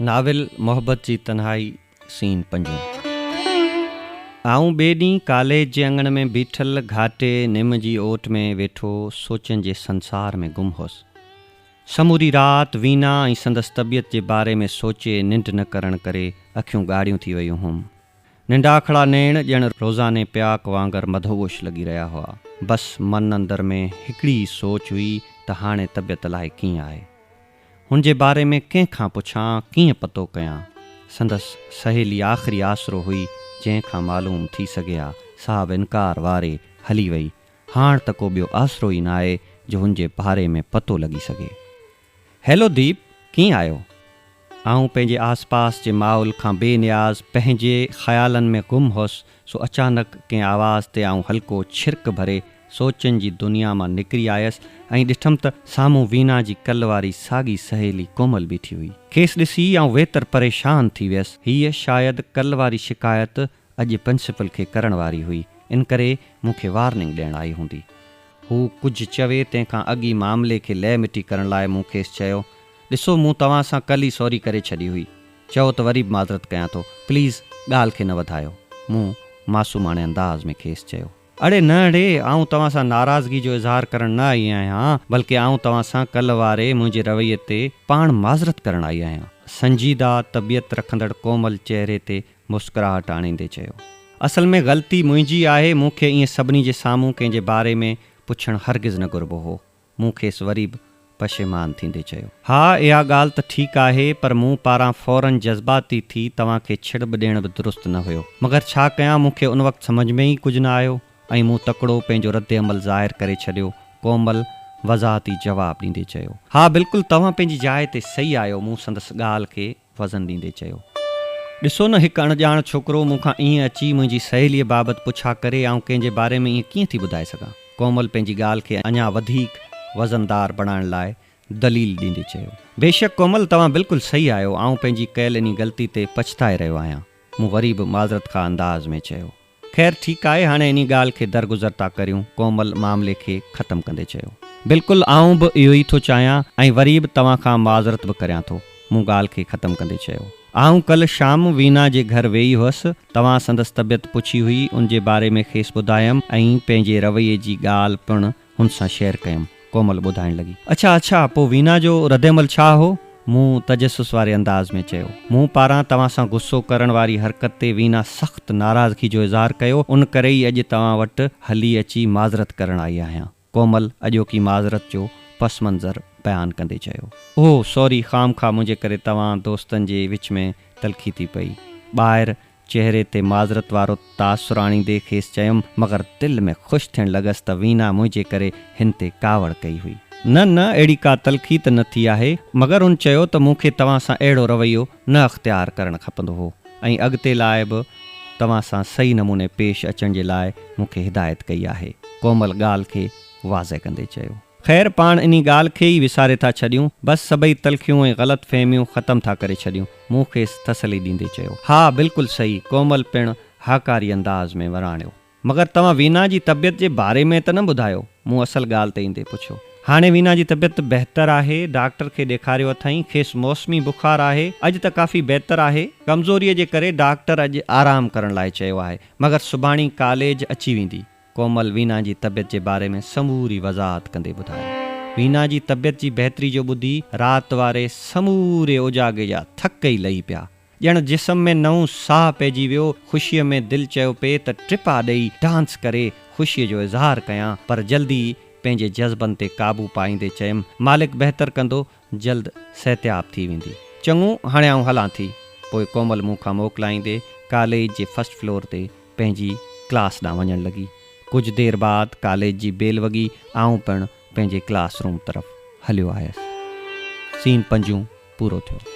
Novel محبت جي تنهائي سين پنجون. آئون ٻئي ڏينهن ڪاليج جي اڱڻ ۾ بيٺل گهاٽي نم جي اوٽ ۾ ويٺو سوچن جي سنسار ۾ گم هوس. سموري رات وينا ۽ سندس طبيعت جي باري ۾ سوچي ننڊ نه ڪرڻ ڪري اکيون ڳاڙهيون ٿي ويون هئم. ننڊاکڙا نيڻ ڄڻ روزاني پياڪ وانگر مدهوش لڳي رهيا هئا. بس من اندر ۾ هڪڙي ئي سوچ هئي ته هاڻي طبيعت الائي ڪيئن آهي. هن جي باري ۾ ڪنهن کان پڇان، ڪيئن پتو ڪيان؟ سندس سهيلي آخري آسرو هئي، جنهن کان معلوم ٿي سگهي ها، سا به انڪار واري هلي وئي. هاڻ ته ڪو ٻيو آسرو ئي ناهي جو هن جي باري ۾ پتو لڳي سگهي. هيلو ديپ، ڪيئن آهيو؟ آئون پنهنجي آس پاس جي ماحول کان بي نياز پنهنجي خيالن ۾ گم هوس، سو اچانڪ ڪنهن آواز تي آئون هلڪو ڇرڪ ڀري سوچن جي دنيا مان نڪري آيس ۽ ڏٺم ته سامهون وينا جي ڪل واري ساڳي سهيلي ڪومل بيٺي هئي. کيس ڏسي آئون ويتر پريشان ٿي ويس. هيء شايد ڪل واري شڪايت اڄ پرنسپل کي ڪرڻ واري هئي، انڪري مون کي وارننگ ڏيڻ آئي هوندي. هو ڪجهه چوي تنهن کان اڳ ئي معاملي کي لئه مٽي ڪرڻ لاء مون کيس چيو، ڏسو مون توهان سان ڪل ئي سوري ڪري ڇڏي هئي. چئو ته وري به معذرت ڪيان ٿو. پليز ڳالهه کي نه وڌايو. مون معصوماڻي انداز ۾ کيس چيو. اڙي نه اڙي، آئون توهان سان ناراضگي جو اظهار ڪرڻ نه آئي آهيان، بلڪه آئون توهان سان ڪلهه واري منهنجي رويي تي پاڻ معذرت ڪرڻ آئي آهيان. سنجيده طبيعت رکندڙ ڪومل چهري تي مسڪراهٽ آڻيندي چيو. اصل ۾ غلطي منهنجي آهي، مون کي ائين سڀني جي سامهون ڪنهن جي باري ۾ پڇڻ هرگز نه گهربو هو. مون کيس وري به پشيمان ٿيندي چيو. ها، اها ڳالهه ته ٺيڪ آهي، پر مون پاران فوراً جذباتي ٿي توهان کي ڇڙٻ ڏيڻ به درست نه هيو. مگر ڇا ڪيان، مون کي ان وقت سمجهه ۾ ئي ڪجهه نه آيو ۽ مون تڪڙو پنهنجو رد عمل ظاهر ڪري ڇڏيو. ڪومل وضاحتي جواب ڏيندي چيو. ها، بلڪل توهان پنهنجي جاء تي صحيح آهيو. مون سندس ڳالهه کي وزن ڏيندي چيو. ڏسو نه هڪ اڻڄاڻ ڇوڪرو مون کان ائين اچي منهنجي سهيليء بابت پڇا ڪري، آئون ڪنهن جي باري ۾ ائين ڪيئن ٿي ٻڌائي سگهان؟ ڪومل پنهنجي ڳالهه کي اڃا وڌيڪ وزندار بڻائڻ لاء دليل ڏيندي چيو. بيشڪ ڪومل توهان بلڪل صحيح آهيو، آئون پنهنجي ڪيل انهي غلطي تي پڇتائي رهيو آهيان. مون وري به معذرت خواه انداز ۾ چيو. خير ٺيڪ آهي هاڻي انهي ڳالهه کي درگذر ٿا ڪريون ڪومل معاملي کي ختم ڪندي چيو. بلڪل آئون به اهو ئي ٿو چاهيان ۽ وري به توهان کان معذرت به ڪريان ٿو مون ڳالهه کي ختم ڪندي چيو. آئون ڪلهه شام وينا جي گهر ويئي هئس توهان سندس طبيعت پڇي هئي ان جي باري ۾ کيس ٻڌايم ۽ پنهنجي رويي جي ڳالهه پڻ هن سان شيئر ڪيم. ڪومل ٻڌائڻ لڳي. اڇا اڇا، پوء وينا جو ردعمل ڇا هو؟ مون تجسس واري انداز ۾ چيو. مون پاران توهان سان غصو ڪرڻ واري حرڪت تي وينا سخت ناراضگي جو اظهار ڪيو، ان ڪري ئي اڄ توهان وٽ هلي اچي معذرت ڪرڻ آئي آهيان. ڪومل اڄوڪي معذرت جو پس منظر بيان ڪندي چيو. اوهه سوري خامخواه منهنجي ڪري توهان دوستن جي وچ ۾ تلخي ٿي پئي. ٻاهر چهري تي معذرت وارو تاثر آڻيندي کيس چيم، مگر دل ۾ خوش ٿيڻ لڳس ته وينا منهنجي ڪري هن تي ڪاوڙ ڪئي هئي. نه نه اهڙي ڪا تلخي ته نه ٿي آهي، مگر هن چيو ته مون کي توهان سان اهڙو رويو نه اختيار ڪرڻ کپندو هو ۽ اڳتي لاء به توهان سان صحيح نموني پيش اچڻ جي لاء مون کي هدايت ڪئي آهي. ڪومل ڳالهه کي واضح ڪندي چيو. خير پاڻ انهي ڳالهه کي ئي وساري ٿا ڇڏيون، بس سڀئي تلخيون ۽ غلط فهميون ختم ٿا ڪري ڇڏيون. مون کيس تسلي ڏيندي چيو. ها بلڪل صحيح ڪومل پڻ هاڪاري انداز ۾ وراڻيو. مگر توهان وينا جي طبيعت جي باري ۾ ته نه ٻڌايو؟ مون اصل ڳالهه تي ايندي پڇيو. هاڻي وينا جي طبيعت بهتر آهي، ڊاڪٽر کي ڏيکاريو اٿائين، کيس موسمي بخار آهي، اڄ ته ڪافي بهتر آهي، ڪمزوريء جي ڪري ڊاڪٽر اڄ آرام ڪرڻ لاء چيو آهي، مگر سڀاڻي ڪاليج اچي ويندي. ڪومل وينا جي طبيعت جي باري ۾ سموري وضاحت ڪندي ٻڌايو. وينا جي طبيعت جي بهتري جو ٻڌي رات واري سموري اوجاڳي جا ٿڪ ئي لهي پيا. ڄڻ جسم ۾ نئون ساهه پئجي ويو. خوشيء ۾ دل چيو پئي ته ٽپا ڏئي ڊانس ڪري خوشيء جو اظهار ڪيان پر جلدي ئي پنهنجي جذبن تي قابو پائيندي چيم، مالڪ بهتر ڪندو، جلد صحتياب ٿي ويندي. چڱو هاڻي آئون هلان ٿي. پوء ڪومل مون کان موڪلائيندي ڪاليج جي فرسٽ فلور تي پنهنجي ڪلاس ڏانهن وڃڻ لڳي. ڪجهه دير بعد ڪاليج جي بيل وڳي، آئون پڻ پنهنجي ڪلاس روم طرف هليو آيس. سين پنجون پورو ٿيو.